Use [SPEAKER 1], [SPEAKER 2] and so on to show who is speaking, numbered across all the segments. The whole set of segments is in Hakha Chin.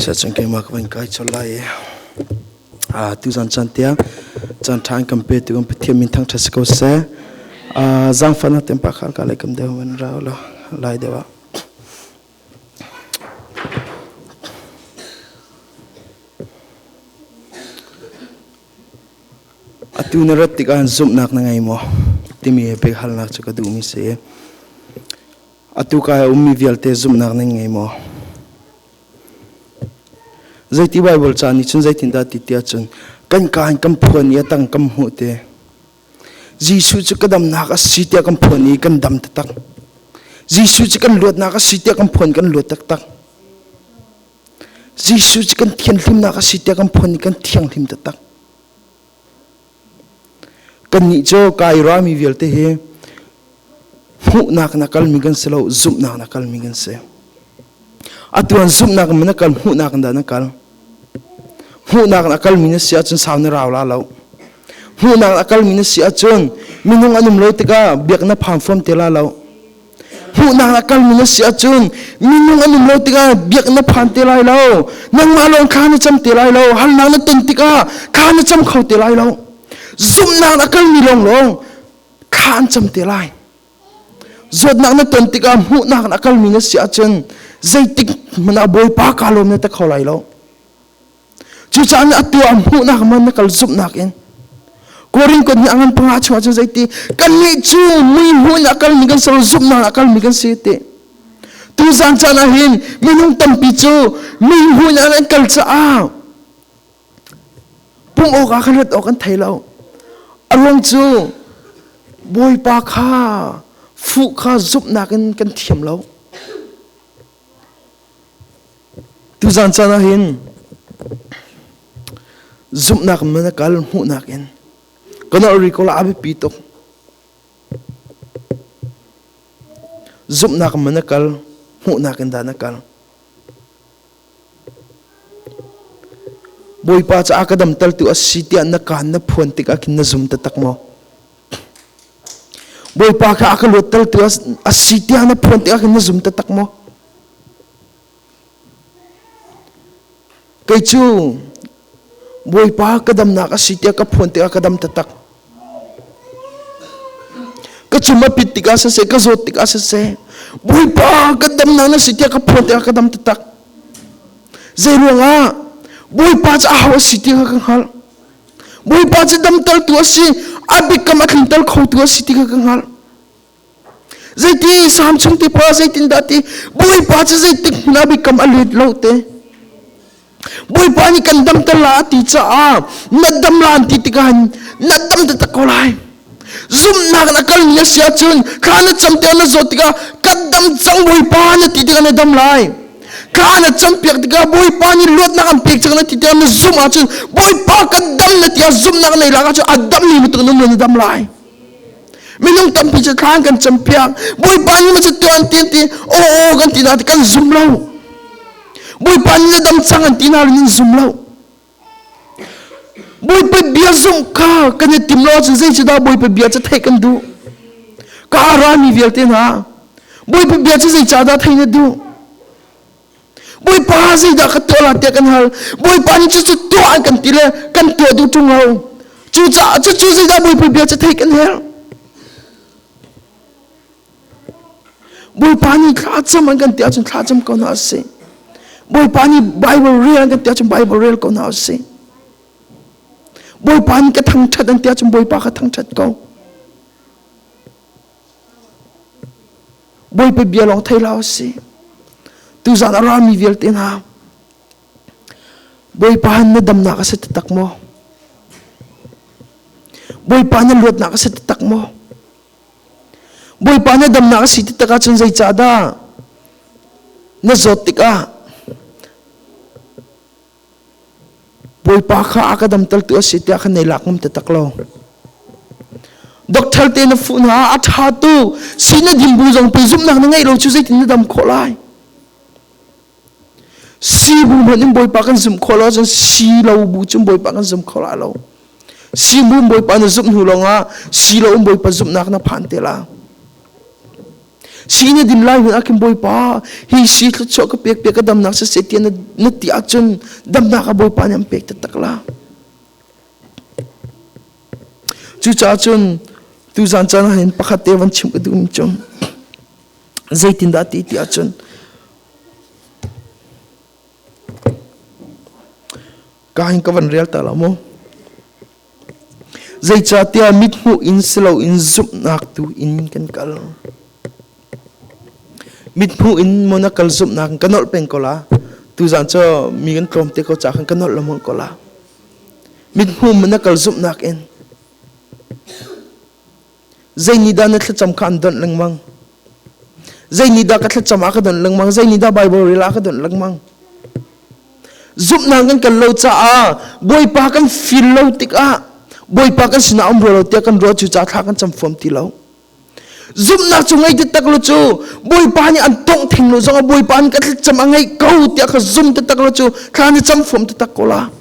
[SPEAKER 1] Siacun keimah ka van kai colh lai i tuzan caan tiang caan ṭha an kan pe tu kan Pathian min thangṭhat si ko seh. Zaangfahnak tein pakhat ka lei kam deuh van ra ulaw lai deuh ah. Atu na rat tikah zumhnak na ngei maw? timi biahalnak cu ka duhmi si. Atu ka a ummi vialte zumhnak nan ngei maw? Zeiti Baibal ca nih cun zeitindah ti tiah cun kan kaan kan phuan i a tang kan hmuh te. Jesuh cu ka damnak a si tiah kan phuan i kan dam taktak. Jesuh cu kan luatnak a si tiah kan phuan kan luat taktak. Jesuh cu kan thianhlimnak a si tiah kan phuan i kan thianghlim taktak. Kannih cu kai rami vialte hi hmuhnak na kalmi kan si lo, zumhnak na kalmi kan si. Atu an zumhnak in na kal, hmuhnak in dah na kal. Hmuhnak na kalmi na si ahcun sau na rau la lo. Hmuhnak na kalmi na si ahcun minung an um lo tikah biak na phang fom te la lo. Hmuhnak na kalmi na si ahcun minung an um lo tikah biak na phan te lai lo. Nangmah lawng kha na cam te lai lo. Halnak na ton tikah kha na cam kho te lai lo. Zumhnak na kalmi lawnglawng kha an cam te lai. Zawtnak na ton tikah hmuhnak na kalmi na si ahcun zeitik hmanh ah Bawipa kaa lawm na ti kho lai lo. Cucaah atu ah hmuhnak man na kal zumhnak in Korin kut nih a ngan panga chungah cun zeiti kannih cu mui hmuh in a kalmi kan si lo zumhnak a kalmi kan si ti. Tuzan caan ah hin minung tampi cu mui hmuh in an kal caah pumh awk ah kan rat awk an thei lo. A ruang cu Bawipa kha fuh kha zumhnak in kan thiam lo. Tuzan caan ah hin zumhnak man a kal hmuhnak in kan ri ko la a biapi tuk. Zumhnak man a kal hmuhnak in dah na kal. Bawipa caah ka dam tal tu a si tiah na kaan na phuan tikah khin na zum taktak maw? Bawipa kha a ka luat tu a si tiah na phuan tikah khin na zum taktak maw? Kei cu Bawipa ka damnak a si tiah ka phuan tikah ka dam taktak. Ka cum a pit tikah siseh, ka zawt tikah siseh, Bawipa ka damnak na si tiah ka phuan tikah ka dam taktak. Zei ruangah Bawipa cu aho a si ti kha ka hngalh. Bawipa cu damtertu a si, a biakam a tlinter khotu a si ti kha ka hngalh. Zeiti Salm chung te pa zeitindah ti Bawipa cu zeitik hmanh ah biakam a let lo te. Bawipa nih kan damter la a ti caah na dam la an ti tikah na dam taktak ko lai. Zumhnak na kal ni a si ahcun thla na cam tikah na zawt tikah ka dam cang Bawipa na ti tikah na dam lai. Thla na campiak tikah Bawipa nih luatnak an pek cang na ti tikah na zumh ahcun Bawipa ka dam na ti ah zumhnak nei lak ahcun a dammi bantuk na na dam lai. Minung tampi cu thla an kan campiak. Bawipa nih ma cu tuah an ti an ti aw aw kan ti na ti kan zum lo. Bawipa nih na dam cang an ti na rin zum lo. Bawipa bia zumh kha kan i tim lo ahcun zei cu dah Bawipa bia cu theih kan duh? Ka rami vialte hna, Bawipa bia cu zeicahdah theih na duh? Bawipa zeidah ka tuah la tiah kan hal. Bawipa nih cucu tuah an kan ti le kan tuah duh ṭung lo. Cucaah cucu zeidah Bawipa bia cu theih kan herh? Bawipa nih thlacam an kan ti ahcun thlacam ko hna usih. Bawipa nih Bible rel an kan ti ahcun Bible rel ko hna usih. Bawipa nih ka thangṭhat an ti ahcun Bawipa ka thangṭhat ko. Bawipa bia lawng thei hlah usih. Tuzan a rami vialte hna Bawipa na damnak a si taktak maw? Bawipa na luatnak a si taktak maw? Bawipa na damnak a si ti tak ahcun zeicahdah na zawt tikah Bawipa kha a ka damtertu a si tiah khan nei lak ngam taktak lo. Doctor te na fuh hna a ṭha tu si na dim bu zong pe zumhnak na ngeih lo cu zeitin na dam khawh lai? Si bu hmanh in Bawipa kan zumh khawh lo ahcun si lo bu cun Bawipa kan zum kho lai lo. Si bu in Bawipa na zumh hnu lawngah si lo in Bawipa zumhnak na phan te la. Si na din lai hun akin Bawipa hi si thluachuah ka pek pek ka damnak siseh tiah na ti ahcun damnak a Bawipa nih an pek taktak la. Cucaah cun tuzan caan ah hin pakhat te van chim ka duhmi cu zeitindah ti ti ahcun ka hin ka van rel ta la mu. Zeicahtiah mithmuh in si loin zumhnak tu in kan kal. Mithmuh in maw na kal zumhnak in ka nolh peng ko la. Tuzaan cu mi kan tlawm te ko ca khan ka nolh lengmang ko la. Mithmuh maw na kal zumhnak in. Zei nih dah na thlacam kha an donh lengmang? Zei nih dah ka thlacam ah ka donh lengmang? Zei nih dah Bible rel ah ka donh lengmang? Zumhnak kan kal lo caah Bawipa kan feel lo tikah Bawipa kan sinah um rua lo tiah kan ruah cu ca thla kan cam fuam ti lo. Zumhnak cu ngei taktak lo cu Bawipa nih an tongh theng lo zongah Bawipa nih ka thlacam a ngeih ko tiah ka zum taktak lo cu thla na cam fuam taktak ko la.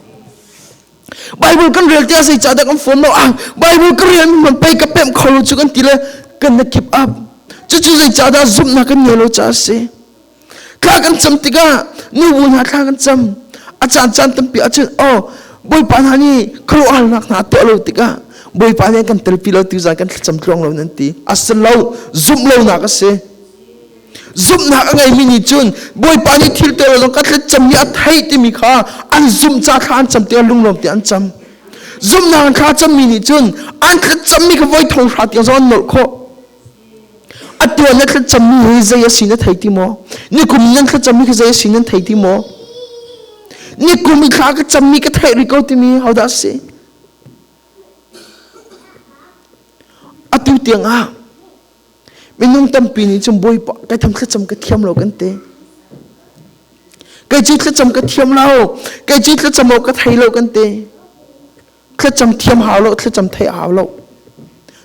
[SPEAKER 1] Bible kan rel tiah zei ca dah kan fuam lo ah Bible ka rel mi man pei ka pemh kho lo cu kan ti le kan na keep up. Cucu zei ca dah zumhnak kan ngei lo ca a si. Thla kan cam tikah nubu hna thla kan cam. A caan caan tampi ahcun oh Bawipa hna nih khuaruahharnak hna tuah lo tikah Bawipa nih kan telpi lo tu zan kan thlacam tluang lo nan ti. A si lo, zumh lonak a si. Zumhnak a ngeimi nih cun Bawipa nih thil tuah lo zong ka thlacam mi a theih timi kha an zumh ca thla an cam tikah lunglawm te an cam. Zumhnak an thla cammi nih cun an thlacammi kha voi thong hra tiang zong an nolh khawh. Atu ah na thlacammi hi zei a si na thei ti maw? Nikum nan thlacammi khi zei a si nan thei ti maw? Nikum i thla ka cammi ka theih rih ko timi hodah a si? Atu tiang ah minung tampi nih cun Bawipa kai tham thlacam ka thiam lo kan ti. Kei cu thlacam ka thiam lo, kei cu thlacam awk ka thei lo kan ti. Thlacam thiam hau lo, thlacam theih hau lo.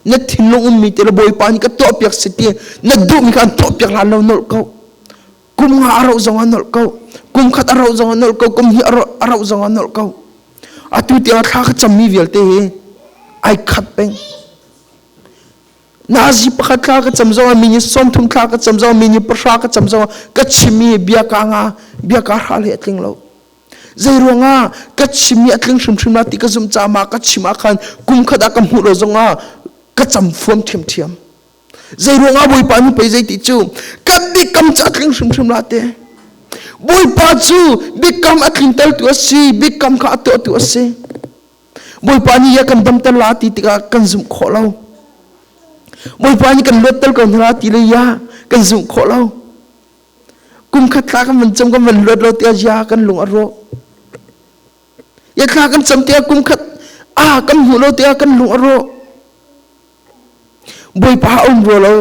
[SPEAKER 1] Na thinlung ummi te le Bawipa nih ka tuahpiak si ti na duhmi kha an tuahpiak hlan lo nolh ko. Kum nga a rauh zong ah nolh ko. Kum khat a rauh zong ah nolh ko. Kum hnih a rauh zong ah nolh ko. Atu tiang thla ka cammi vialte hi ai khat peng. Nazi pakhat thla ka cam zong ah minute 30 thla ka cam zong ah minute 10 ka cam zong ah ka chimmi bia ka nga bia ka hral he a tling lo. Zeiruangah ka chim i a tling hrimhrim la ti ka zumh caah mah ka chim ah khan kum khat ah ka hmuh lo zongah ka cam fuam ṭhiamṭhiam. Zeiruangah Bawipa nih pei zei ti cu ka biakam cu a tling hrimhrim la te. Bawipa cu biakam a tlintertu a si, biakam kha a tuahtu a si. Bawipa nih ya kan damter la ti tikah kan zumh khawh lo. Bawipa nih kan luatter ko hna la ti le ya kan zumh khawh lo. Kum khat thla kan van cam kan van luat lo tiah ya kan lung a rawh. Ya thla kan cam tiah kum khat a kan hmuh lo tiah kan lung a rawh. Bawipa a um rua lo.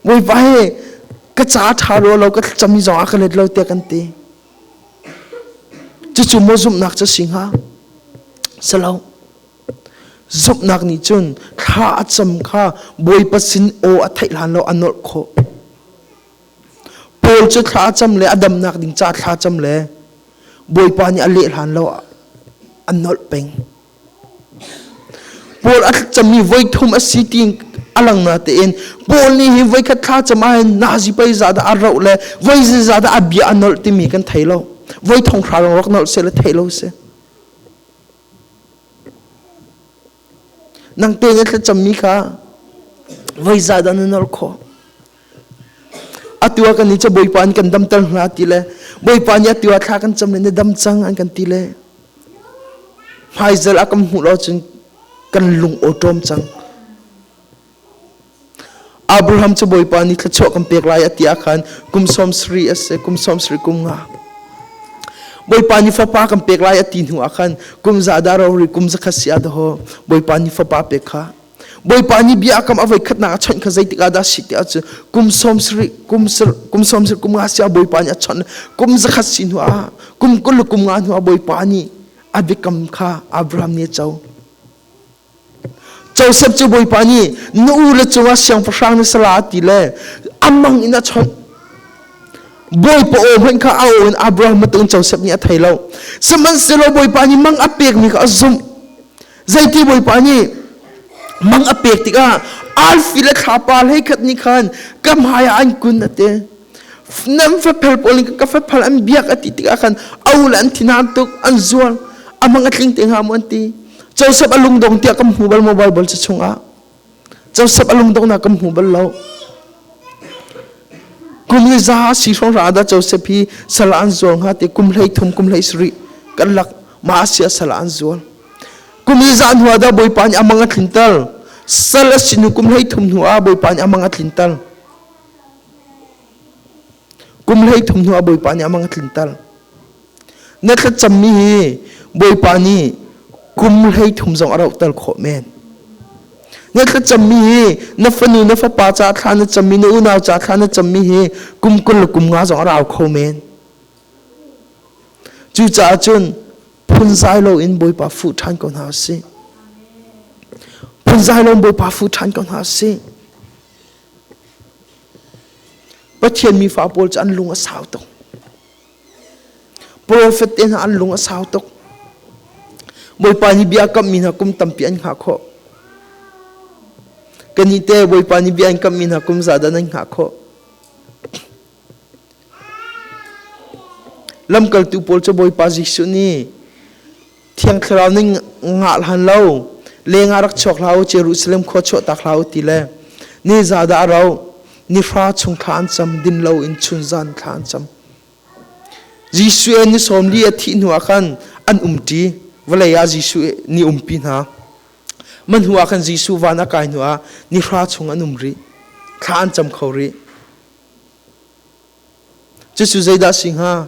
[SPEAKER 1] Bawipa he ka ca ṭha rua lo ka thlacam mi zong a ka let lo tiah kan ti. Cucu maw zumhnak cu si hnga? Si lo. Zumhnak nih cun thla a cam kha Bawipa sin aw a theih hlan lo a nolh khawh. Paul cu thla a cam le a damnak ding ca thla cam le Bawipa nih a leh hlan lo a nolh peng. Paul a thlacammi voi thum a si ti a lang na tein Paul nih hi voikhat thla cam ah hin nazi pei za dah a roh le voi za dah a bia a nolh timi kan thei lo. Voi thong hra rong rak nolh se le thei lo si. Nang te na thlacammi kha voi za dah na nolh khawh? Atu ah kan nih cu Bawipa an kan damter hna ti le Bawipa nih atu ah thla kan cam le na dam cang an kan ti le hmaizal a kan hmuh lo cun kan lung awṭawm cang. Abraham cu Bawipa nih thluachuah kan pek lai a ti ah khan kum 70 a si, kum 70 kum nga. Bawipa nih fapa kan pek lai a ti hnu ah khan kum za dah ro ri kum zakhat si ah daw Bawipa nih fapa pek kha Bawipa nih bia a kam a voi khatnak a chawnh kha zeitik ah dah si tiah cun kum 70 kum kum 70 kum nga si ah Bawipa nih a chawnh kum zakhat si hnu ah kum 20 le kum nga hnu ah Bawipa nih a biakam kha Abraham nih a co. Joseph cu Bawipa nih na u le cungah siangpahrang na si la ti le amang in a chawnh. Bawipa aw hmanh kha a aw in Abraham bantukin Joseph nih a thei lo. Sihmanhsehlaw Bawipa nih mang a pekmi kha a zumh. Zeiti Bawipa nih mang a pek tikah Alfi le thlapa hlei khat nih khan ka hmai ah an kun a ti. Nan faphel pawl nih ka faphel an biak a ti tikah khan au le an thinhang tuk an zual amang a tling te hnga mu an ti. Joseph a lungdong tiah kan hmu bal maw Bible ca chungah? Joseph a lungdongnak kan hmu bal lo. Kum ni za si hrawng hra dah Joseph hi sal an zual hnga ti kum hlei thum kum hlei sarih kan lak ma sia sal an zual. Kum ni za hnu ah dah Bawipa nih amang a tlinter. Sal a si hnu kum hlei thum hnu ah Bawipa nih amang a tlinter. Kum hlei thum hnu ah Bawipa nih amang a tlinter. Na thlacammi hi Bawipa nih kum hlei thum zong a rauhter khawh men. Na thlacammi hi na fanu na fapa ca thla na cammi na unau ca thla na cammi hi kum 20 le kum 50 zong a rau kho men. Cucaah cun phunzai loin Bawipa fuh ṭhan ko hna usih. Phunzai loin Bawipa fuh ṭhan ko hna usih. Pathian mifa pawl cu an lung a sau tuk. Profet te hna an lung a sau tuk. Bawipa nih bia kamhmi hna kum tampi an hngah khawh. Kannih te Bawipa nih bia an kamhmi hna kum za dah nan hngah khawh. Lamkaltu pawl cu Bawipa Jesuh nih Thiang Thlarau ning ngah hlan lo lengah rak chuak hlah u Jerusalem khua chuahtak hlah u ti le ni za dah a rauh ni hra chung thla an cam din lo in chun zan thla an cam. Jesuh ni 40 a thih hnu ah khan an umṭi vawlei ah Jesuh nih umpi hna. Man hnu ah khan Jesuh van a kai hnu ah ni hra chung an um rih thla an cam kho rih. Cucu zeidah si hnga?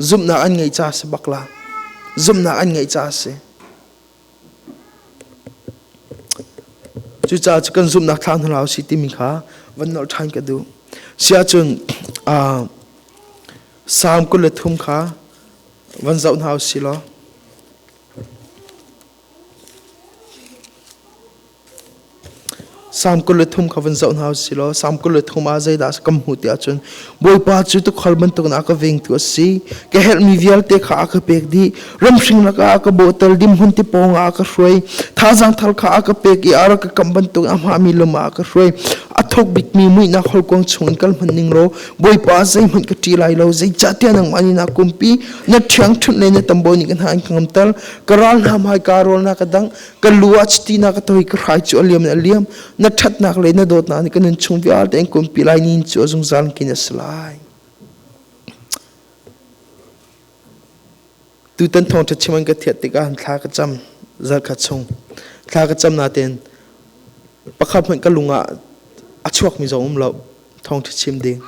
[SPEAKER 1] Zumhnak an ngeih caah si bak la. Zumhnak an ngeih caah si. Cucaah cu kan zumhnak thlah hna hlah usih timi kha van nolh ṭhan ka duh. Si ahcun Salm 23 kha van zoh hna usih law. Salm 23 kha van zoh hna usih law Salm 23 ah zeidah kan hmuh ti ahcun Bawipa cu tuukhal bantukin a ka vengtu a si. Ka herhmi vialte kha a ka pek dih. Ramhring lakah a ka bawhter, dimhmun ti pawng ah a ka hruai. Thazaang thar kha a ka pek i a rak ka kamh bantukin a hmami lam ah a ka hruai. A thuk bikmi muihnak horkuang chungin kal hmanh ning law Bawipa zeihmanh ka ṭih lai lo. Zeicahtiah nangmah nih na kumpi, na ṭhiangṭhunh le na tambawi nih ka hna an ka ngamter. Ka ral hna hmaika rawl na ka dangh. Ka lu ah chiti na ka toi ka hrai cu a liam in a liam na ṭhatnak le na dawtnak nih ka nun chung vialte in kumpi lai ni cu a zungzal kin a si lai. Tutan thawngṭha chim an ka thiat tikah thla ka cam zarkhat chung thla ka cam natein pakhat hmanh ka lung ah a chuakmi zong um lo thawngṭha chim ding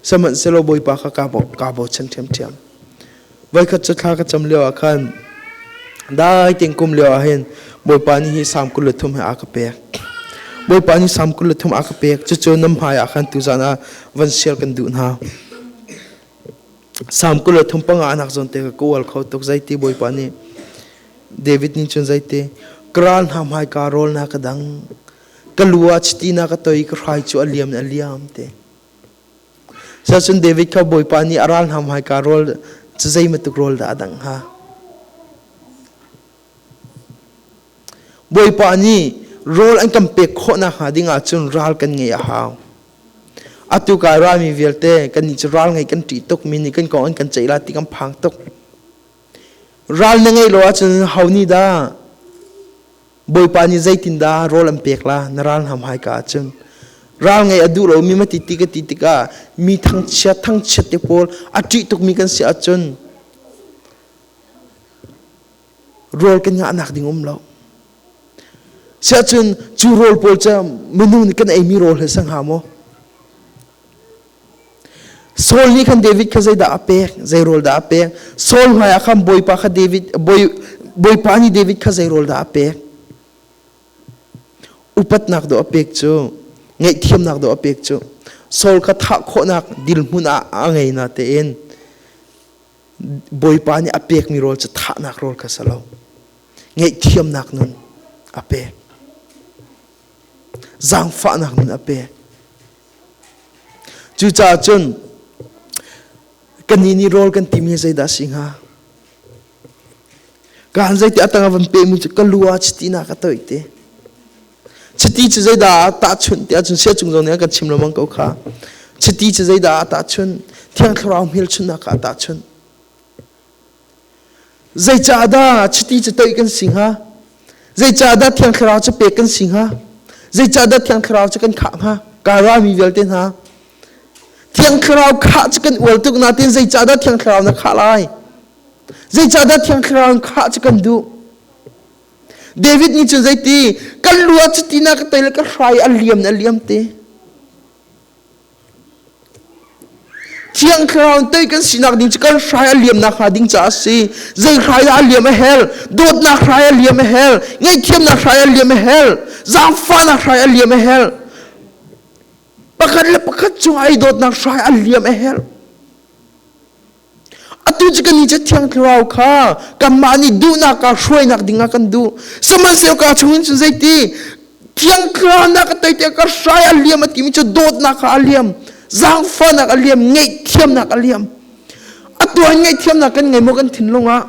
[SPEAKER 1] sihmanhsehlaw Bawipa kha kaa bochan ṭhiamṭhiam. Voikhat cu thla ka cam lio ah khan dai tein kum lio ah hin Bawipa nih hi Salm 23 he a ka pek. Bawipa nih Salm 23 a ka pek. Cucu nan hmai ah khan tuzan ah van share kan duh hna. Salm 23 panga nak zawn te ka ual kho tuk zeiti Bawipa nih David nih cun zeiti ka ral hna hmaika rawl na ka dang ka lu ah chiti na ka toi ka hrai cu a liam in a liam te. Cun David kha Bawipa nih a ral hna hmaika rawl cu zeibantuk rawl dah a dangh hnga? Bawipa nih rawl an kan pek khawh nakhnga ding ahcun ral kan ngeih a hau. Atu kai ralmi vialte kannih cu ral ngei kan ṭih tuk, mi nih kan kong an kan ceih lai ti kan phang tuk. Ral na ngeih lo ahcun ho nih dah Bawipa nih zeitindah rawl an pek la na ral hna hmaika ahcun ral ngei a duh lomi ma ti ti ka ti tikah mi thangchiat thangchiat te pawl a ṭih tukmi kan si ahcun rawl kan ngahnak ding um lo. Siahcun cu rawl pawl cu minung nih kan eimi rawl he sang hnga maw? Saul nih khan David kha zeidah a pek? Zei rawl dah a pek? Saul hmaiah khan Bawipa kha David Bawipa nih David kha zei rawl dah a pek? Upatnak dawh a pek cu, ngaihthiamnak dawh a pek cu. Saul kha thah khawhnak dirhmun ah a ngei na tein Bawipa nih a pekmi rawl cu thahnak rawl kha si lo. Ngaihthiamnak nun a pek. Zaangfahnak nun a pek. Cucaah cun kannih nih rawl kan timi hi zeidah a si hnga? Kaan zeiti a tang ah van pehmi cu ka lu ah chiti na ka toih te. Chiti cu zeidah tahchunh tiah cun sia cung zong nih a kan chim lengmang ko kha. Chiti cu zeidah a tahchunh? Thiang Thlarau hmelchunhnak kha a tahchunh. Zeicahdah chiti cu toih kan si hnga? Zeicahdah Thiang Thlarau cu pek kan si hnga? Zeicahdah Thiang Thlarau cu kan khah hnga? Ka rami vialte hna. Thiang Thlarau khah cu kan ual tuk nain zeicahdah Thiang Thlarau na khah lai? Zeicahdah Thiang Thlarau khah cu kan duh? David nih cun zeiti kan lu ah cuti na ka tei le ka hrai a liam na liam te. Thiang Thlarau tei kan sinak ding cu kan hrai a liam nak hnga ding caah a si. Zei hrai dah a liam a hel? Dawtnak hrai a liam a hel. Ngaihthiamnak hrai a liam a hel. Zaangfahnak hrai a liam a hel. Pakhat le pakhat cung ai dawtnak hrai a liam a hel. Atu cu kan cu Thiang Thlarau kha kanmah nih duhnak ah hruainak dingah kan duh. Sihmanhsehlaw ka chungin cun zeiti Thiang Thlarau na ka tei tiah ka hrai a liam a timi cu dawtnak kha a liam, zaangfahnak a liam, ngaihthiamnak a liam. Atu ah ngaihthiamnak kan ngei maw kan thinlung ah?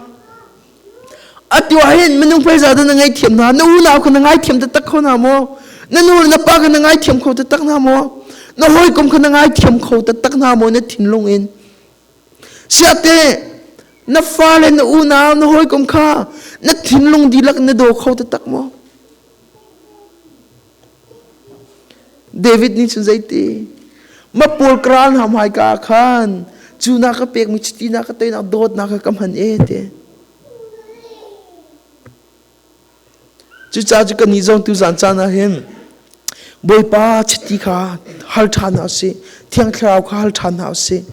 [SPEAKER 1] Atu ah hin minung phaisa dah na ngaihthiam hna? Na unau kha na ngaithiam taktak kho hna maw? Na nu le na pa kha na ngaithiam kho taktak hna maw? Na hawikom kha na ngaithiam kho taktak hna maw na thinlung in? Siate, na fale, na unau, na hawikom kha na thinlung dihlak na daw kho taktak maw? David nih cun zeiti? Ma pawl kral hna hmaika ah khan cu na ka pekmi chiti na ka teinak dawtnak kha ka hman e te. Cucaah cu kan nih zong tuzan caan ah hin Bawipa chiti kha hal ṭhan hna usih. Thiang Thlarau kha hal ṭhan hna usih.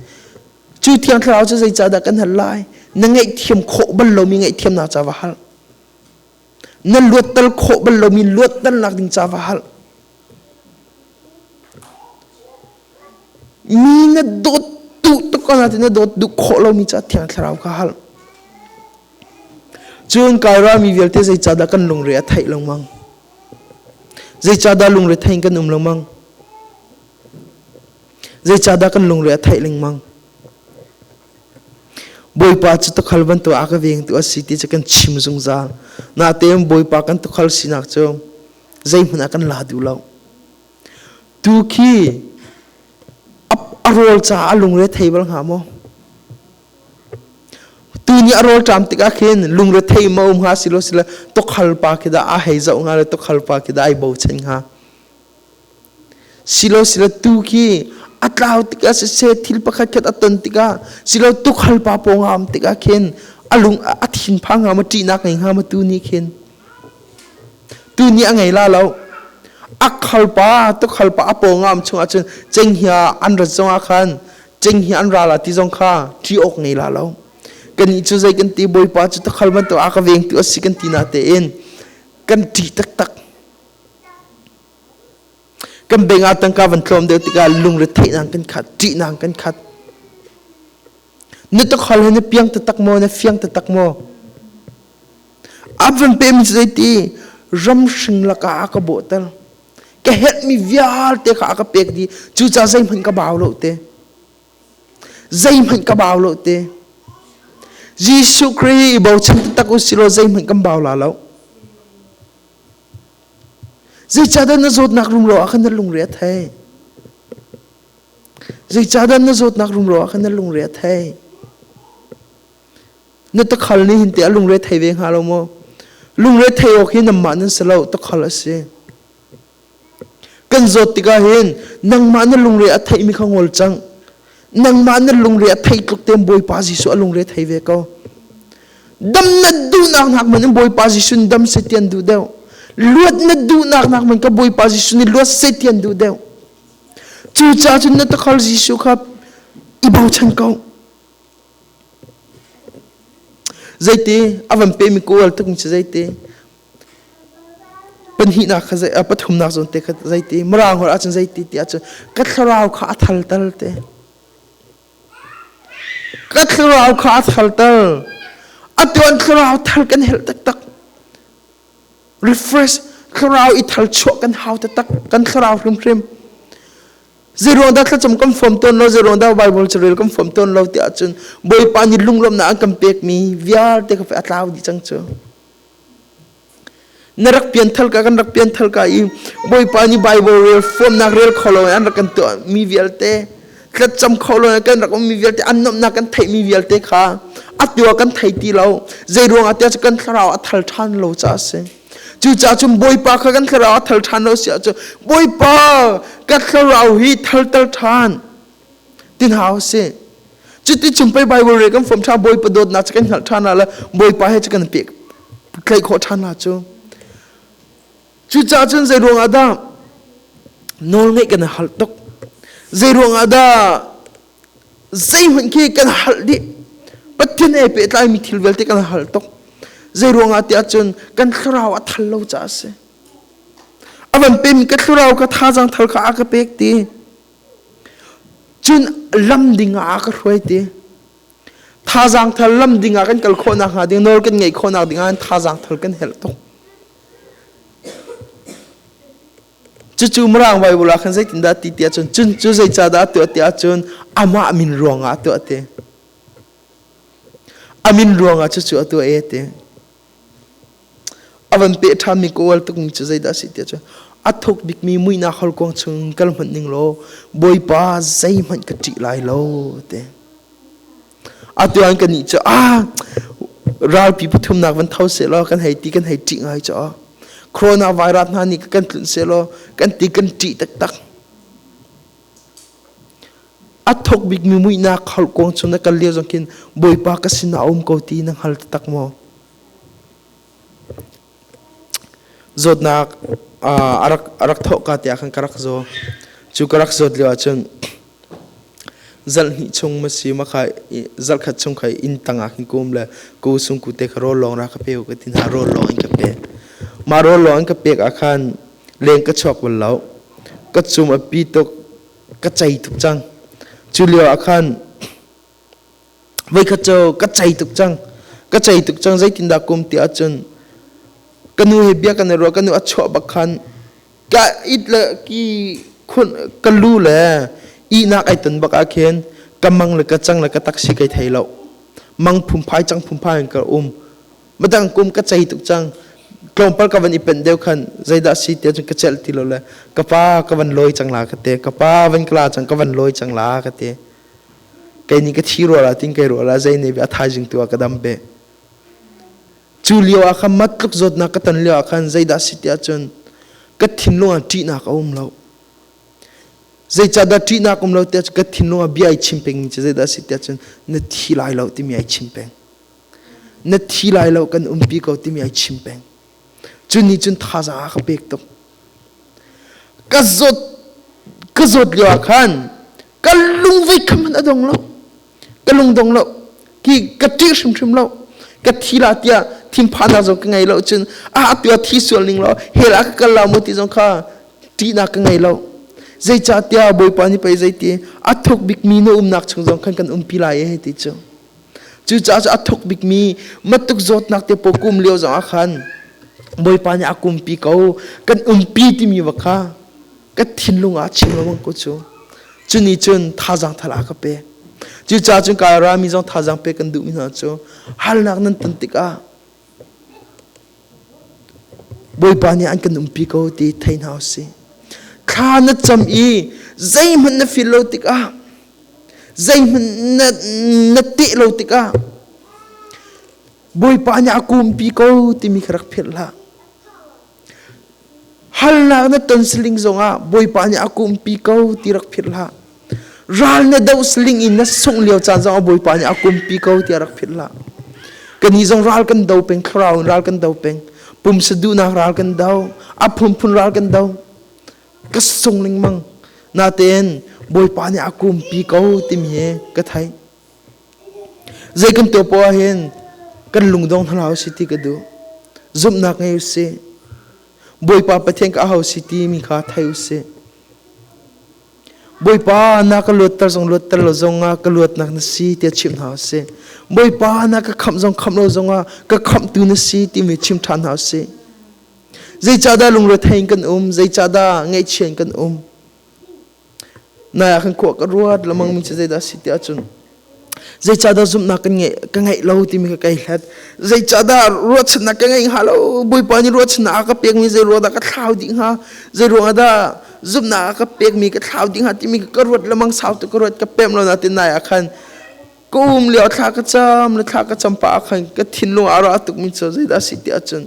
[SPEAKER 1] Cu Thiang Thlarau cu zeicahdah kan hal lai? Na ngaihthiam khawh bal lomi ngaihthiamnak ca va hal. Na luattal khawh bal lomi luattalnak ding ca va hal. Mi na dawt duh tuk ko nain na dawt duh khawh lomi ca Thiang Thlarau kha hal. Cun kai rami vialte zeicahdah kan lungre a theih lengmang? Zeicahdah lungre thei in kan um lengmang? Zeicahdah kan lungre a theih lengmang? Bawipa cu tukhal bantuk a ka vengtu a si ti cu kan chim zungzal. Natein Bawipa kan tukhal sinak cu zeihmanh ah kan la duh lo. Tu khi a rawl caah a lungre thei bal hnga maw? Tu nih a rawl ṭam tikah khin lungrethei ma um hnga silo sile tukhal pa khi dah a hei zoh hnga le tukhal pa khi dah ai bochan hnga. Silo sile tu khi a tlau tikah siseh thil pakhat khat a ton tikah silo tukhal pa pawng a um tikah khin a lung a thinphang hnga ma ṭihnak ngei hnga ma tu nih khin tu nih a ngei la lo a khal pa tukhal pa a pawng a um chungah cun cenghngia an rat zongah khan cenghngia an ra la ti zong kha ṭih awk ngei la lo kannih cu zei kan ti Bawipa cu tukhal bantuk a ka vengtu a si kan ti na tein kan ṭih taktak kan beng ah tangka van tlawm deuh tikah lungretheihnak kan khat ṭihnak kan khat na tukhal he na piang taktak maw na fiang taktak maw a van pemi cu zeiti ram hring lakah a ka bawhter ka herhmi vialte kha a ka pek dih cucaah zeihmanh ka bau lo te zeihmanh ka bau lo te Jesuh Khrih i bochan taktak u silaw zeihmanh kan bau la lo zeicahdah na zawtnak rumro ah khan na lungre a thei zeicahdah na zawtnak rumro ah khan na lungre a thei Na tukhal nih hin teh a lungre thei ve hnga lo maw? Lungre thei awk hi nangmah nan si lo, tukhal a si. Kan zawt tikah hin nangmah na lungre a theihmi kha ngol cang. Nangmah na lungre a theih tluk tein Bawipa Jesuh a lungre thei ve ko. Dam na duhnak nak man in Bawipa Jesuh nih dam seh ti an duh deuh. Luat na duhnak nak man ka Bawipa Jesuh nih luat seh ti an duh deuh. Cucaah cun na tukhal Jesuh kha i bochan ko. Zeiti a van pemi kawl tuk mi cu zeiti pahnihnak kha zei pathumnak zawn te kha zeiti mirang holh ahcun zeiti ti ahcun ka thlarau kha a thal tal te ka thlarau kha a thal tal atu an thlarau thal kan helh taktak refresh thlarau i thal chuah kan hau taktak kan thlarau hrimhrim Zeiruang dah thlacam kan fom tawn lo, zeiruang dah Bible carel kan fom tawn lo tiah cun Bawipa nih lunglawmhnak an kan pekmi vialte kha a tlau dih cang cu. Na rak pianthal ka kan rak pianthal ka i Bawipa nih Bible rel fawmnak rel kho lo an rak kan tuah mi vialte thlacam kho lo kan rak um mi vialte an nuamhnak kan theih mi vialte kha atu ah kan thei ti lo. Zei ruangah tiah kan thlarau a thal ṭhan lo caah a si. Cucaah cun Bawipa kha kan thlarau a thal ṭhan lo si ahcun Bawipa ka thlarau hi thalter ṭhan tin hau si. Cuti chung pei Bible re kan fom ṭhan Bawipa dawtnak cu kan hngalh ṭhan la Bawipa he cu kan pek tlaih khawh ṭhan la cu. Cucaah cun zei ruangah dah nawlngaih kan i hal tuk? Zei ruangah dah zeihmanh khi kan hal dih? Pathian he pehtlaimi thil vialte kan hal tuk. Zei ruangah tiah cun kan thlarau a thal lo caah a si. A van pemi ka thlarau ka thazaang thal kha a ka pek ti. Cun lam ding ah a ka hruai ti. Thazaang thal lam ding ah kan kal khawh nakhnga ding nawl kan ngeih khawh nak ding ah thazaang thal kan helh tuk. Cucu Mirang Bible ah khan zeitindah ti tiah cun cun cu zeicahdah a tuah tiah cun amah min ruangah a tuah ti. A min ruangah cucu a tuah e ti. A van peh ṭhanmi ka ual tukmi cu zeidah a si tiah cun a thuk bikmi muihnak holkuang chung kal hmanh ning law Bawipa zeihmanh ka ṭih lai lo ti. Atu an kan nih cu ah ralpi pathumnak van tho seh law kan hei ti kan hei ṭih ngai cu coronavirus hna nih kan tlunh seh law kan ti kan ṭih taktak. A thok bikmi muihnak holkuang chung na kal lio zong khin Bawipa ka sinah a um ko ti na hngal taktak maw? Zawtnak a rak thawhka te ah khan ka rak zaw. Cu ka rak zawt lio ahcun zarh hnih chung ma si ma kha zarh khat chung kha inn tang ah khin ka um le ka u sungku te kha rawl lawng ra ka pe u ka ti hna rawl lawng in ka pe. Mah rawl lawng in ka pek ah khan leng ka chuak bal lo. Ka cum a pi tuk, ka cei tuk cang. Cu lio ah khan Voikhat cu ka cei tuk cang. Ka cei tuk cang zeitindah kum ti ahcun ka nu he bia kan i ruah ka nu a chuah bak khan ka it le ki khun ka lu le ihnak ai ton bak ah khin ka mang le ka cang le ka taksi kai thei lo. Mang phumphai cang phumphai in ka um. Madang kum ka cei tuk cang. Tlawmpal ka van i penh deuh khan zeidah si tiah cun ka celh ti lo le ka pa ka van lawi cang la ka ti. Ka pa van ka la cang ka van lawi cang la ka ti. Kei nih ka thi rua la tin kei rua la zei nih a thaizing tu ah ka dam pe. Cu lio ah khan mat tluk zawtnak ka ton lio ah khan zeidah si tiah cun ka thinlung ah ṭihnak a um lo. Zeicahdah ṭihnak um lo tiah cun ka thinlung ah bia ai chim peng mi cu zeidah si tiah cun na thi lai lo timi ai chim peng. Na thi lai lo kan umpi ko timi ai chim peng. Cu nih cun thazaang a ka pek tuk. Ka zawt ka zawt lio ah khan ka lung voi khat hmanh a dong lo. Ka lung dong lo. Ki ka ṭih hrimhrim lo. Ka thi la tiah thinphannak zong ka ngei lo cun ah atu ah thi sual ning law hell ah ka kal la mu ti zong kha ṭihnak ka ngei lo. Zeicahtiah Bawipa nih pei zeiti a thuk bikmi na umnak chung zong khan kan umpi lai e ti cu. Cucaah cu a thuk bikmi matuk zawtnak te paw kum lio zong ah khan Bawipa nih a kumpi ko kan umpi timi va kha ka thinlung ah chim lengmang ko cu. Cu nih cun thazaang thal a ka pek. Cucaah cun ka rami zong thazaang pek kan duhmi hna cu halnak nan ton tikah Bawipa nih an kan umpi ko ti thei hna usih. Thla na cam i zeihmanh na feel lo tikah zeihmanh na, na teh lo tikah Bawipa nih a kumpi ko timi kha rak philh hlah. Halnak na ton siling zongah Bawipa nih a kumpi ko ti rak philh hlah. Ral na doh siling in na sungh lio caan zongah Bawipa nih a kumpi ko ti rak philh hlah. Kannih zong ral kan do peng, thlarau in ral kan do peng. Pumsa duhnak ral kan do, a phunphun ral kan do. Ka sung lengmang. Natein Bawipa nih a kumpi ko timi hi ka theih. Zei kan tuah poah hin kan lungdong hna hlah usih ti ka duh. Zumhnak ngei usih. Bawipa Pathian ka aho si timi kha thei usih. Bawipa na ka luatter zong luatter lo zongah ka luatnak na si tiah chim hna usih. Bawipa na ka khamh zong khamh lo zongah ka khamhtu na si timi chim ṭhan hna usih. Zeicahdah lungrethei in kan um? Zeicahdah ngaihchia in kan um? Nai ah khan khua ka ruat lamang mi cu zeidah a si tiah cun Zeicahdah zumhnak kan ngeih ka ngeih lo timi ka kai hlat. Zeicahdah ruahchannak ka ngeih hnga lo? Bawipa nih ruahchannak a ka pekmi zei ruang dah ka thlau dih hnga? Zei ruang dah zumhnak a ka pekmi ka thlau dih hnga timi ka ruat lamang sau tu ka ruat ka pem lo na ti nai ah khan ka um lio thla ka cam le thla ka cam pa ah khan ka thinlung a ra tukmi cu zeidah si ti ahcun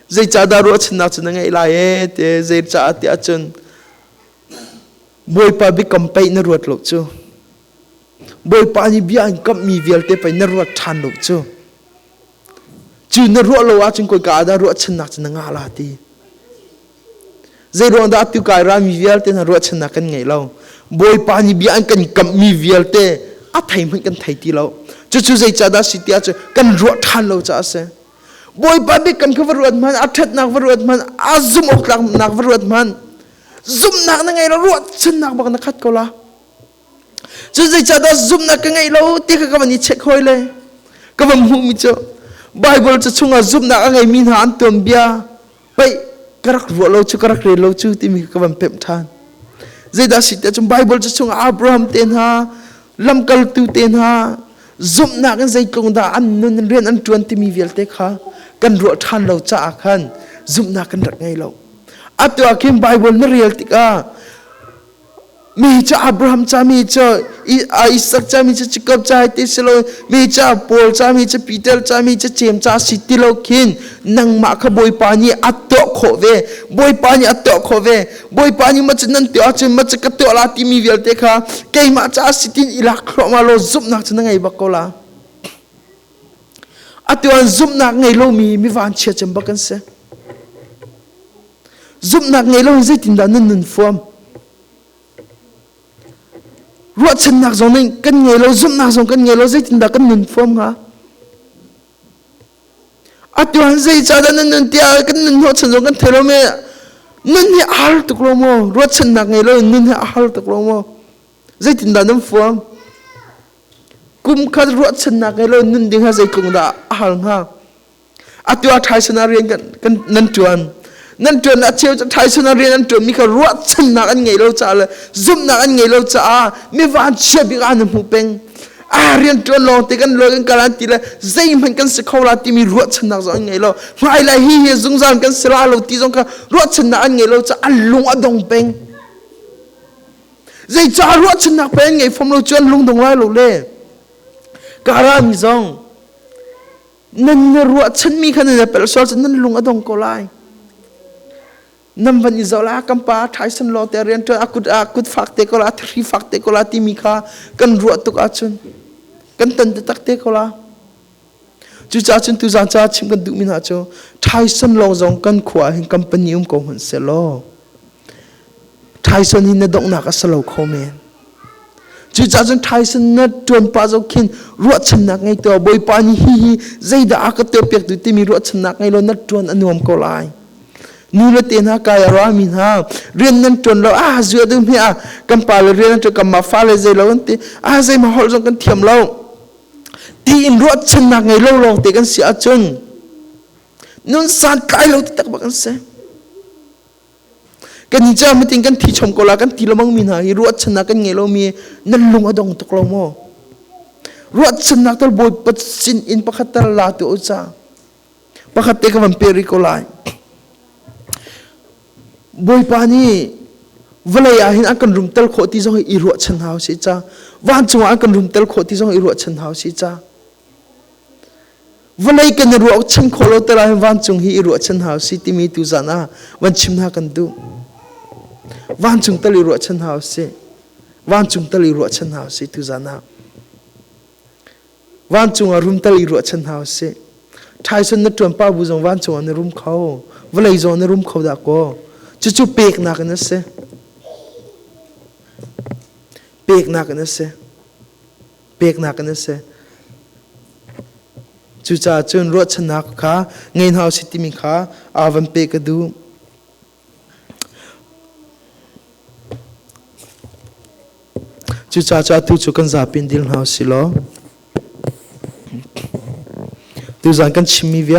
[SPEAKER 1] zeicahdah ruahchannak cu na ngeih lai ee te zeicah ti ahcun Bawipa biakam pei na ruat lo cu. Bawipa nih bia an kamhmi vialte pei na ruat ṭhan lo cu. Cu na ruah lo ahcun khoika ah dah ruahchannak cu na ngah la ti. Zei ruang dah atu kai rami vialte hna ruahchannak kan ngei lo. Bawipa nih bia an kan kamhmi vialte a thei hmanh kan thei ti lo. Cucu zeicahdah si ti ahcun kan ruah ṭhan lo caah a si. Bawipa biakam kha va ruat hmanh, a ṭhatnak va ruat hmanh, a zumh awk tlaknak va ruat hmanh, zumhnak na ngei lo ruahchannak bak na khat ko la cu zeicahdah zumhnak ka ngeih lo ti kha ka van i check hoi le ka van hmuhmi cu Bible cu chungah zumhnak a ngeimi hna an tuanbia pei ka rak ruah lo cu ka rak rel lo cu timi ka van pemh ṭhan zeidah si tiah cun Bible cu chungah Abraham te hna lamkaltu te hna zumhnak in zeitlung dah an nun in rian an ṭuan timi vialte kha kan ruah ṭhan lo caah khan zumhnak kan rak ngei lo. Atu ah khin Bible na rel tikah mi cu Abraham ca mi cu Isaac ca mi cu Jacob ca ti si lo mi cu Paul ca mi cu Peter ca mi cu James ca si ti lo khin nangmah kha Bawipa nih a tuah khawh ve Bawipa nih a tuah khawh ve Bawipa nih ma cu nan tuah ahcun ma cu ka tuah la timi vialte kha keimah ca si tin i lak thluahmah law zumhnak cu na ngei bak ko la. Atu an zumhnak ngei lomi mi vanchia cem bak an si. Zumhnak ngei lo in zeitindah nan nun fuam? Ruahchannak zong kan ngei lo, zumhnak zong kan ngei lo, zeitindah kan nun fuam hnga? Atu han zeicahdah nan nun tiah kan nun hnawhchan zong kan thei lo me. Nun hi a har tuk lo maw? Ruahchannak ngei lo in nun hi a har tuk lo maw? Zeitindah nan fuam? Kum khat ruahchannak ngei lo nun ding ha zeitluk dah a har hnga? Atu ah ṭhaisana rian kan nan ṭuan. Nan ṭuan a cheu ṭhaisana rian an ṭuan mi kha ruahchannak an ngei lo caah le zumhnak an ngei lo caah mi vanchia bik ah an hmu peng. A rian ṭuan lawng te kan lawi kan kal an ti le zeihmanh kan si kho la timi ruahchannak zong an ngei lo. Hmailei hi hi zungzal kan si la lo ti zong kha ruahchannak an ngei lo caah an lung a dong peng. Zeicah ruahchannak pe an ngei fom lo cu an lungdong lai lo le Kara mi zong nan na ruahchanmi kha nan pelh sual cun nan lung a dong ko lai. Nan van i zoh la kan pa Tyson law te rian ṭuan a kut a kut fak te ko la thri fak te ko la timi kha kan ruah tuk ahcun kan tan taktak te ko la. Cucaah cun tuzaan ca chim kan duhmi hna cu Tyson lawng zong kan khua ah hin company um ko hmanh sehlaw Tyson hi na donghnak a si lo kho men. Cucaah cun Tyson na ṭuan pah zoh khin ruahchannak ngei tuah Bawipa nih hi hi zeidah a ka tuahpiak tu timi ruahchannak ngei law na ṭuan a nuam ko lai. Nu le te hna kai a rami hna rian nan ṭuan lo ah zua du hme ah kan pa le rian an ṭuan kan mah fa le zei lo an ti ah zeimah holh zong kan thiam lo. Tiin ruahchannak ngei lo lawng te kan si ahcun nun santlai lo taktak bak an si. Kan ni ca matin kan thi chom ko la kan ti lomang mi hna hi ruahchannak kan ngei lo mi nan lung a dong tuk lo maw? Ruahchannak tal Bawipa sin in pakhat tal la tu ca. Pakhat te ka van pe rih ko lai. Bawipa nih vawlei ah hin an kan rumter khawh ti zong hi i ruahchan hau si ca. Vancung ah an kan rumter khawh ti zong i ruahchan hau si ca. Vawlei kan i ruahchan khawh lo te hin vancung hi i ruahchan hau si timi tu zan ah van chim hna kan duh. Vancung tal i ruahchan hau si. Vancung tal i ruahchan hau si tu zan ah. Vancung ah rum tal i ruahchan hna usih. Ṭhaison na ṭuan pa bu zong vancung ah na rum kho. Vawlei zong na rum kho dah kaw. Cucu peknak in a si. Peknak in a si. Peknak in a si. Cucaah cun ruahchannak kha ngei hna usih timi kha aa van pe ka duh. Cucaah cu atu cu kan zapi in dil hna usih law tuzan kan chimmi vialte.